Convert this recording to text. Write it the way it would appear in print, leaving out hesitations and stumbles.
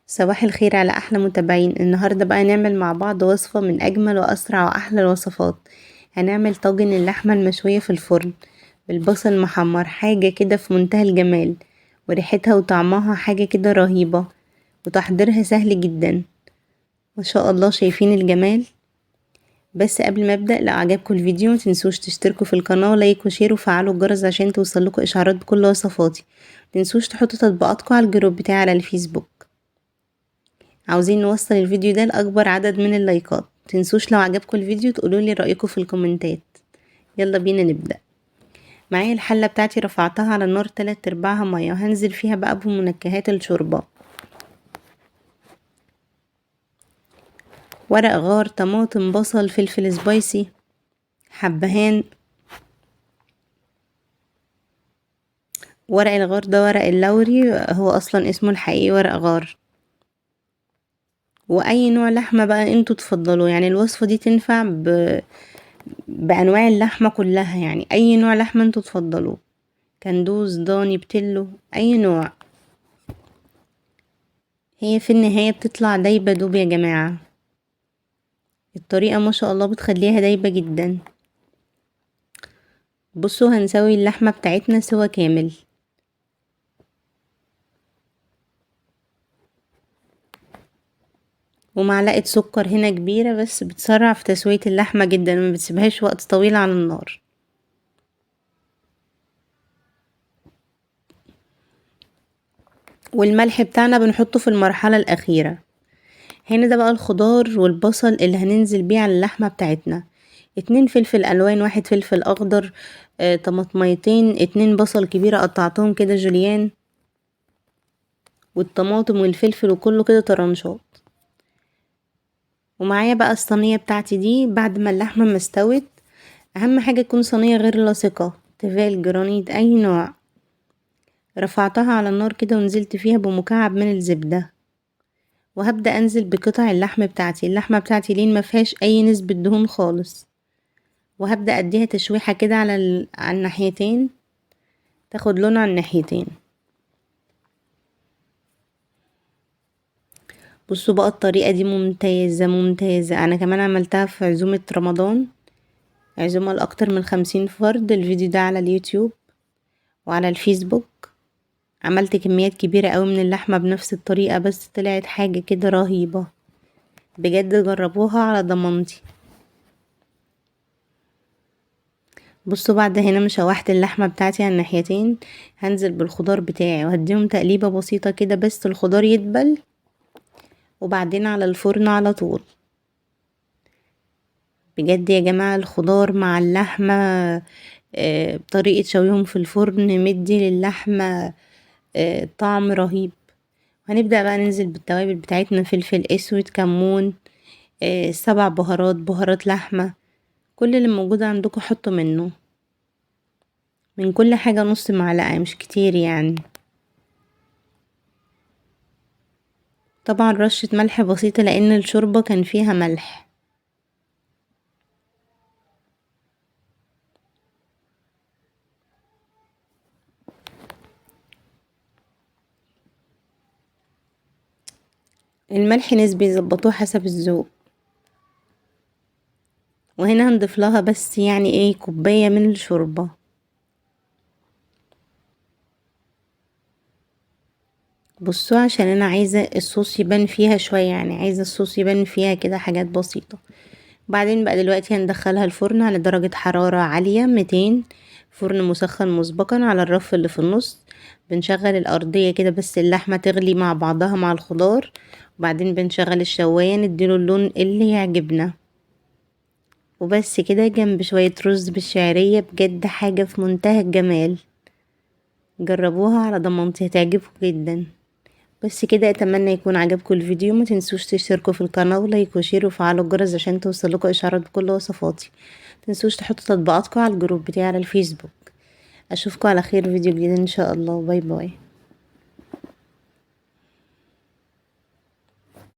صباح الخير على احلى متابعين. النهارده بقى نعمل مع بعض وصفه من اجمل واسرع واحلى الوصفات. هنعمل طاجن اللحمة المشويه في الفرن بالبصل المحمر، حاجة كده في منتهى الجمال، وريحتها وطعمها حاجة كده رهيبة، وتحضيرها سهل جدا ما شاء الله. شايفين الجمال؟ بس قبل ما ابدا، لو عجبكم الفيديو ما تنسوش تشتركوا في القناة و like و share وفعلوا الجرس عشان توصلكوا اشعارات بكل وصفاتي. متنسوش تحطوا تطبيقاتكم على ال group بتاعي على الفيسبوك. عاوزين نوصل الفيديو ده لاكبر عدد من اللايكات. متنسوش لو عجبكم الفيديو تقولوا لي رايكم في الكومنتات. يلا بينا نبدا. معايا الحلة بتاعتي رفعتها على النار 3/4 مية، وهنزل فيها بقى بمنكهات الشوربة، ورق غار، طماطم، بصل، فلفل سبايسي، حبهان. ورق الغار ده ورق اللوري، هو اصلا اسمه الحقيقي ورق غار. واي نوع لحمه بقى انتوا تفضلوا، يعني الوصفة دي تنفع بانواع اللحمة كلها، يعني اي نوع لحمه انتوا تفضلوه، كندوز، ضاني، بتلو، اي نوع. هي في النهاية بتطلع دايبه دوب يا جماعة. الطريقة ما شاء الله بتخليها دايبه جدا. بصوا هنسوي اللحمة بتاعتنا سوا كامل. ومعلقة سكر هنا كبيرة، بس بتسرع في تسوية اللحمة جدا، ما بتسيبهاش وقت طويل على النار. والملح بتاعنا بنحطه في المرحلة الأخيرة. هنا ده بقى الخضار والبصل اللي هننزل بيه على اللحمة بتاعتنا. 2 فلفل ألوان، 1 فلفل أخضر، طماطميتين، 2 بصل كبيرة قطعتهم كده جوليان، والطماطم والفلفل وكله كده طرنشات. ومعايا بقى الصينية بتاعتي دي بعد ما اللحمة ما استوت. اهم حاجة تكون صينية غير لاصقة، تيفال، جرانيت، اي نوع. رفعتها على النار كده ونزلت فيها بمكعب من الزبدة، وهبدأ انزل بقطع اللحم بتاعتي. اللحمة بتاعتي لين ما فيهاش اي نسبة دهون خالص، وهبدأ اديها تشويحة كده على الناحيتين، تاخد لون على الناحيتين. بصوا بقى الطريقة دي ممتازة ممتازة. انا كمان عملتها في عزومة رمضان، عزومة لأكتر من 50 فرد. الفيديو ده على اليوتيوب وعلى الفيسبوك. عملت كميات كبيرة قوي من اللحمة بنفس الطريقة، بس طلعت حاجة كده رهيبة بجد، جربوها على ضمانتي. بصوا بعد هنا ما شوحت اللحمة بتاعتي على الناحيتين، هنزل بالخضار بتاعي وهديهم تقليبة بسيطة كده بس الخضار يدبل، وبعدين على الفرن على طول. بجد يا جماعة الخضار مع اللحمة، بطريقة شويهم في الفرن مدي للحمة طعم رهيب. هنبدأ بقى ننزل بالتوابل بتاعتنا، فلفل اسود، كمون، 7 بهارات، بهارات لحمة، كل اللي موجود عندكم حطوا منه، من كل حاجة نص معلقة مش كتير يعني. طبعا رشة ملح بسيطة لان الشوربة كان فيها ملح. الملح نسبي، ظبطوه حسب الذوق. وهنا هنضيف لها بس يعني ايه كوباية من الشوربة. بصوا عشان انا عايزة الصوص يبان فيها شوية، يعني عايزة الصوص يبان فيها كده حاجات بسيطة. بعدين بقى دلوقتي هندخلها الفرن على درجة حرارة عالية 200، فرن مسخن مسبقا على الرف اللي في النص. بنشغل الارضية كده بس اللحمة تغلي مع بعضها مع الخضار، وبعدين بنشغل الشواية نديله اللون اللي يعجبنا. وبس كده جنب شوية رز بالشعرية، بجد حاجة في منتهى الجمال. جربوها على ضمانتي هتعجبكم جدا. بس كده اتمنى يكون عجبكم الفيديو. ما تنسوش تشتركوا في القناة و like و share وفعلوا الجرس عشان توصلكوا اشعارات بكل وصفاتي. متنسوش تحطوا تطبيقاتكم على ال group بتاعي على الفيسبوك. اشوفكم على خير فيديو جديد ان شاء الله. bye bye.